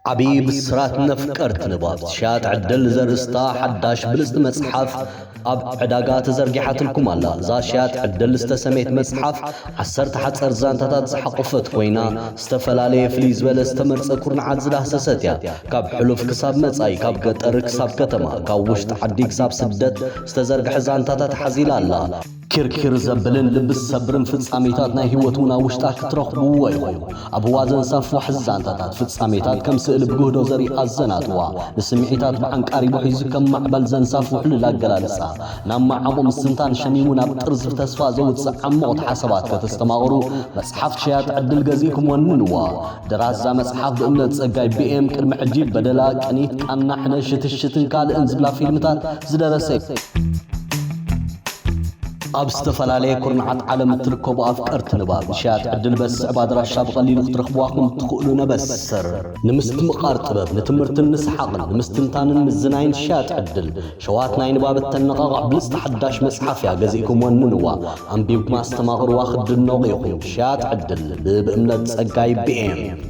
ዓብዪ ብስራት ነፍቀርቲ ንባብ፣ ሸያጥ ዕድል ዘርእስታ ሓዳሽ ብልጽቲ መጽሓፍ ኣብ ዕዳጋ ተዘርጊሓትልኩም ኣላ። እዛ ሸያጥ ዕድል ዝተሰመየት መጽሓፍ፣ ዓሰርተ ሓጸር ዛንታታት ዝሓቖፈት ኮይና፣ ዝተፈላለየ ፍልይ ዝበለ ዝተመርጸ ኩርንዓት ዝዳህሰሰት እያ። ካብ ሕሉፍ ክሳብ መጻኢ፣ ካብ ገጠር ክሳብ ከተማ፣ ካብ ውሽጢ ዓዲ ክሳብ ስደት ዝተዘርግሐ ዛንታታት ሓዚላ ኣላ። ኪርኪር ዘብልን ልቢ ዝሰብርን ፍጻሜታት ናይ ህይወት እውን ኣብ ውሽጣ ክትረኽብዎ ኢኹም። ኣብ ህዋ ዘንሳፍሑ ዛንታታት፣ ፍጻሜታት ከም ስእሊ ብግህዶ ዘርኢ ኣዘናትዋ፣ ንስምዒታት ብዓንቃሪቡ ሒዙ ከም ማዕበል ዘንሳፍሑ ልል ኣገላልጻ፣ ናብ መዓሙቕ ምስትንታን ሸሚሙ ናብ ጥርዚ ተስፋ ዘውጽእ ዓሞቕቲ ሓሳባት ከተስተማቕሩ መጽሓፍ ሸያጥ ዕድል ገዚእኩም ወንንዋ። ደራሲ እዛ መጽሓፍ ብእምነት ጸጋይ ቢኤም ቅድሚ ሕጂ በደላ፣ ቅኒት፣ ቃና፣ ሕነ፣ ሽትሽትን ካልእን ዝብላ ፊልምታት ዝደረሰ እዩ። ኣብ ዝተፈላለየ ኩርናዓት ዓለም እትርከቡ ኣፍቀርቲ ንባብ፣ ንሸያጥ ዕድል በስዕብ ኣድራሻ ብቐሊሉ ክትረኽብዋ ከም እትኽእሉ ነበስር። ንምስትምቓር ጥበብ፣ ንትምህርትን ንሰሓቕን፣ ንምስትንታንን ምዝናይን ሸያጥ ዕድል። ሸዋት ናይ ንባብ እተነቓቕሕ ብልጽቲ ሓዳሽ መጽሓፍ እያ፣ ገዚእኩም ወንንዋ። ኣንቢብኩም ኣስተማቕርዋ፣ ክትድነቑ ኢኹም። ሸያጥ ዕድል ብእምነት ጸጋይ ቢኤም።